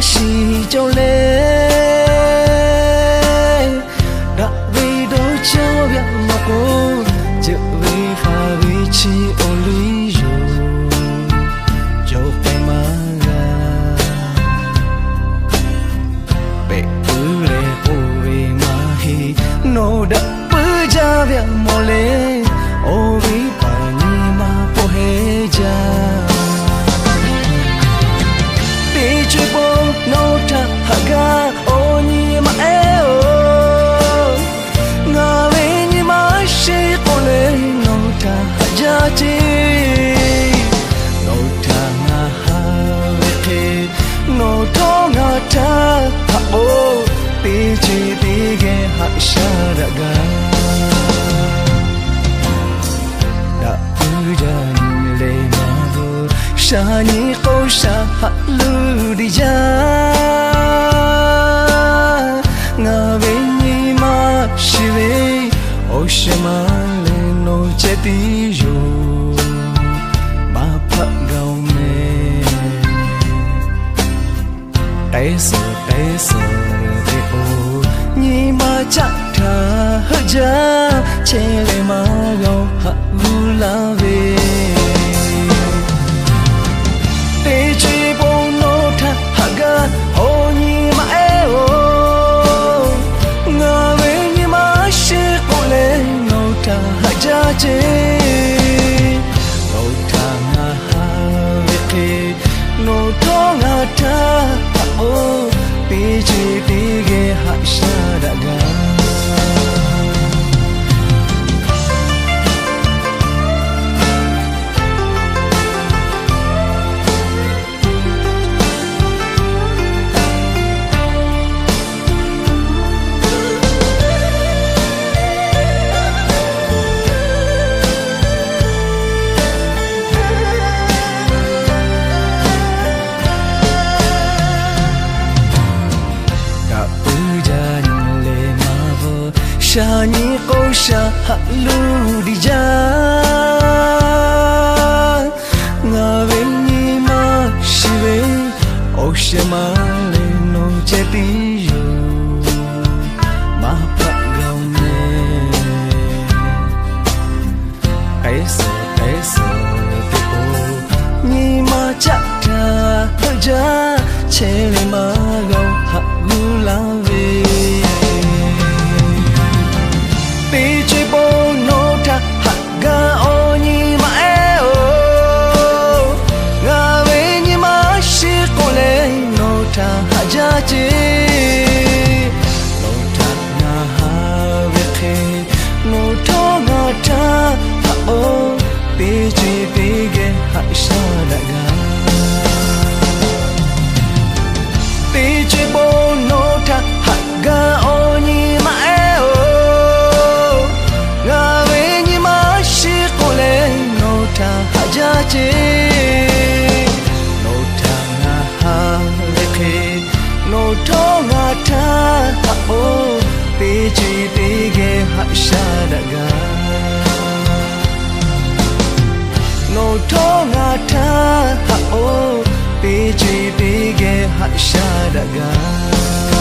shiˍ cawˬ leh, daꞈ ve dawˇ caˇ ve aꞈ nawˬ k'o, ceuˬ ve faˍ ve chi awˬ liˇ yoˬ, cawˬ k'ai maˇ g'a. Pehꞈ puiˉ leh k'oˆ ve maˇ heˆ, nawˬ daꞈ puiˉ jaˇ ve aꞈ mawˬ leh, awˬ viˉ paˍ nyi ma hpawˇ heˆ jaˇ. Teˇ co e pon nawˬ htaꞈ haꞈ gaˇ awˬ nyi ma ehˉ-oˬ, ngaˬ ve nyi ma shiˍ k'oˆ leh nawˬ htaꞈ haꞈ jaˇ ceˇ. Nawˬ htaꞈ ngaˬ haꞈ ve hk'e, nawˬ htawˇ ngaˬ htaꞈ haꞈ k'o, teˇ ceuˬ teˇ geh haꞈ sha daꞈ gaˇ. Daꞈ puiˉ jaˇ nyi leh maˇ veuˬ, sha nyi k'o sha haꞈ luˬ diˇ jaˇ. Ngaˬ ve nyi ma shiˍ ve, awˬ shehˍ ma leh nawˬ ceh tiˉ yoˬ, maˇ hpaˆ gaˬ-oˬ meh. K'ai suhˍ k'ai suhˍ teˇ k'o, nyi ma caˆ htaꞈ heuˆ jaˇ, chehˇ leh maˇ g'a-oˬ haꞈ g'uˇ laˇ ve. Teˇ co e pon nawˬ htaꞈ haꞈ gaˇ awˬ nyi ma ehˉ-oˬ, ngaˬ ve nyi ma shiˍ k'oˆ leh nawˬ htaꞈ haꞈ jaˇ ceˇ. Nawˬ htaꞈ ngaˬ haꞈ ve hk'e, nawˬ htawˇ ngaˬ htaꞈ haꞈ k'o, teˇ ceuˬ teˇ geh haꞈ sha daꞈ gaˇ. Daꞈ puiˉ jaˇ nyi leh maˇ veuˬ, sha nyi k'o sha haꞈ luˬ diˇ jaˇ. Ngaˬ ve nyi ma shiˍ ve, awˬ shehˍ ma leh nawˬ ceh tiˉ yoˬ, maˇ hpaˆ gaˬ-oˬ meh. K'ai suhˍ k'ai suhˍ teˇ k'o, nyi ma caˆ htaꞈ heuˆ jaˇ, chehˇ leh maˇ g'a-oˬ haꞈ g'uˇ laˇ ve. Teˇ co e pon nawˬ htaꞈ haꞈ gaˇ awˬ nyi ma ehˉ-oˬ, ngaˬ ve nyi ma shiˍ k'oˆ leh nawˬ htaꞈ haꞈ jaˇ ceˇ. Nawˬ htaꞈ ngaˬ haꞈ ve hk'e, nawˬ htawˇ ngaˬ htaꞈ haꞈ k'o, teˇ co e teˇ geh haꞈ sha daꞈ gaˇ. Teˇ co e pon nawˬ htaꞈ haꞈ gaˇ awˬ nyi ma ehˉ-oˬ, ngaˬ ve nyi ma shiˍ k'oˆ leh nawˬ htaꞈ haꞈ jaˇ ceˇ. Nawˬ htaꞈ ngaˬ haꞈ ve hk'e, nawˬ htawˇ ngaˬ htaꞈ haꞈ k'o, teˇ co e teˇ geh haꞈ sha daꞈ gaˇ. Nawˬ htawˇ ngaˬ htaꞈ haꞈ k'o, teˇ co e teˇ geh haꞈ sha daꞈ gaˇ.